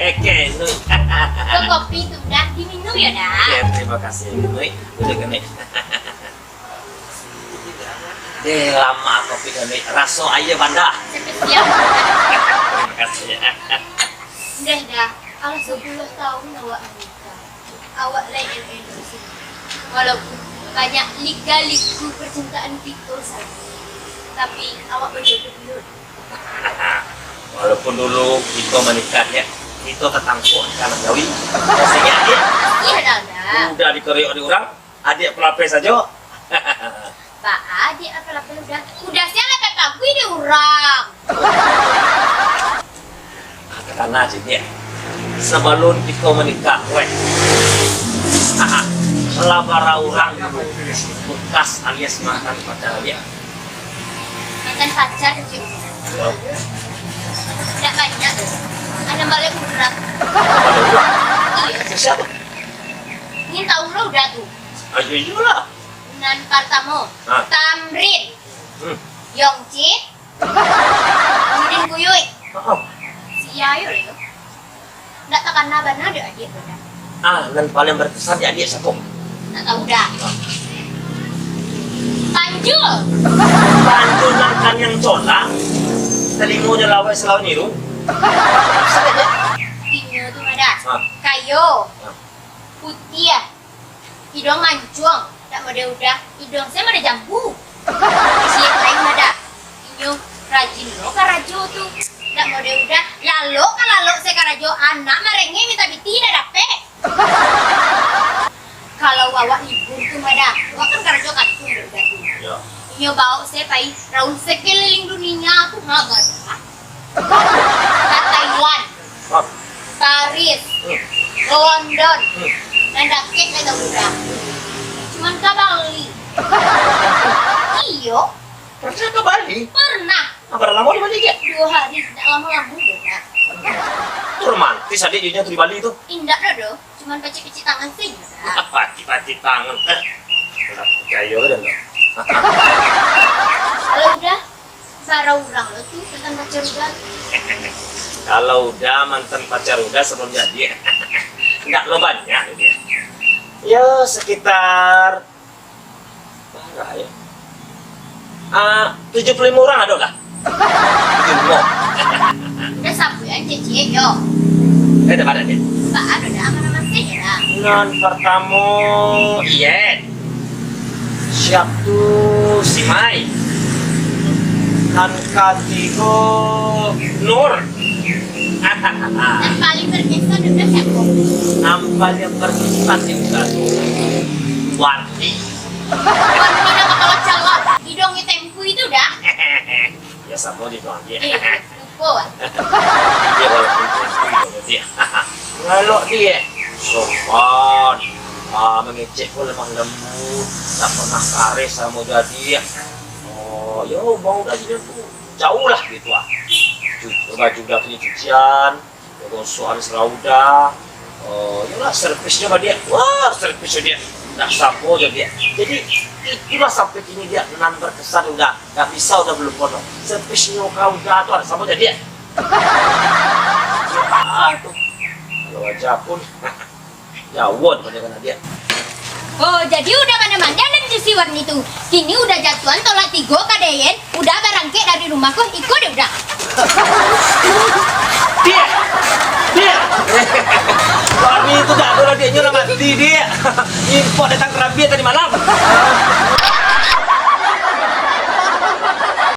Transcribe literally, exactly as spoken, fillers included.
Oke, Nui. Ko kopi tu dah diminum yo, dah. Oke, terima kasih, Nui. Udah kena. Deh, lama kopi kami. Raso aia banda. Siap. Terima kasih. Dah, dah. Alah sapuluah tahun awak manikah. Awak lai elok-elok sini. Walaupun banyak lika-liku percintaan kito sajo. Tapi awak bajodoh dulu. Walaupun dulu kito manikah, ya, kito tatangkok di tanah jawi. Masih ingat, ya? Iya, dah, dah. Udah dikeroyok di urang, adiak pelapeh sajo. Baa adiak pelapeh udah. Udah siang lapeh pagui di urang. Katakanlah, Cik, ya. Sabalun kito manikah, weh. Lah bara urang bekas alias mantan pacar, ya. Mantan pacar, Cik. Ndak banyak. Anak balik urang. Iya. Siapa? Ingin tahu lo udah tu. Ayo, iyolah. Nan partamo, ha. Tamrin. Hmm. Yongcit. Kemudian Kuyuik. Heeh. Sia yo, yo. Ndak takana bana dek adiak tu, dah. Ah, nan paling berkesan di adiak siapa? Ndak tahu, dah. Panjul. Panjul nan kan yang colang, telingonyo lawai salawan irung. Inyo tu mah, dah. Ha. Kayo. Ha. Putiah. Iduang mancuang, dak model udah, iduang se model jambu. Ciek lain mah dah. Inyo rajin lo karajo tu. Dak model udah, lalok ka lalok se karajo, anak marengek minta pitih dak dapek. Kalau awak libur tu mah dah, awak kan karajo kantuang dek udah tu. Yo. Inyo baok se pai raun sekeliling dunia tu, ha, badah. Ka Thailand, ha. Paris, hmm. London, hmm. Nan dakek lai ka udah. Cuman ka Bali. Iyo. Pernah ka Bali? Pernah. Ah, bara lamo di Bali, Cik? Duo hari, ndak lamo-lamo doh, dah. Tu romantis, adiak, jo inyo tu di Bali tu. Indak doh, doh. Cuman pacik-pacik tangan sajo, dah. Pacik-pacik tangan. Eh, ndak picayo dah, dah. Kalau udah, bara urang lo tu mantan pacar udah. Kalau udah mantan pacar udah sabalun jadi, ndak lo banyak dia. Ya, sekitar, bara yo? Ah, tujuah puluah limo urang ado lah. Tujuah puluah limo. Udah sabuik an, Cik, yo. Eh, dah bara, Cik? Baa ado dah, aman-aman sajo dah. Nan partamo, Iyen. Siap tu si Mai. Nan katigo, Nur. Nan paling berkesan udah siapa? Nan paling berkesan udah tu Wardi. Wardi dah kapalo calak, iduangnyo tempu itu dah. Ya, samo di bang dia. Eh, lupo, ah. Dia walaupun perempuan, dia. Kalau dia sopan, ah, mangecek pun lemah lembut, tak pernah kares samo jadi. Oh, yo, bang udah dia tu jauh lah gitu, ah. Cu-, baju udah punya cucian, gosokan sarauda. Oh, iyolah, servisnyo mah dia. Wah, servisnyo dia. Ndak sapo jo dia. Jadi, itulah sampai kini dia nan berkesan udah. Ndak bisa udah belum kono. Servisnyo kau udah tu, ndak sapo jo dia. Ah, tu. Kalau aja pun. Jauah daripada anak dia. Oh, jadi udah pandai mandian dan cuci Warni tu. Kini udah jatuhan tolak tigo ka Dayen, udah barangkek dari rumah ko, iko dek udah. Diak! Diak! Warni tu dak ado lagi, nyo lah mati, Diak. Impor datang karabiah tadi malam.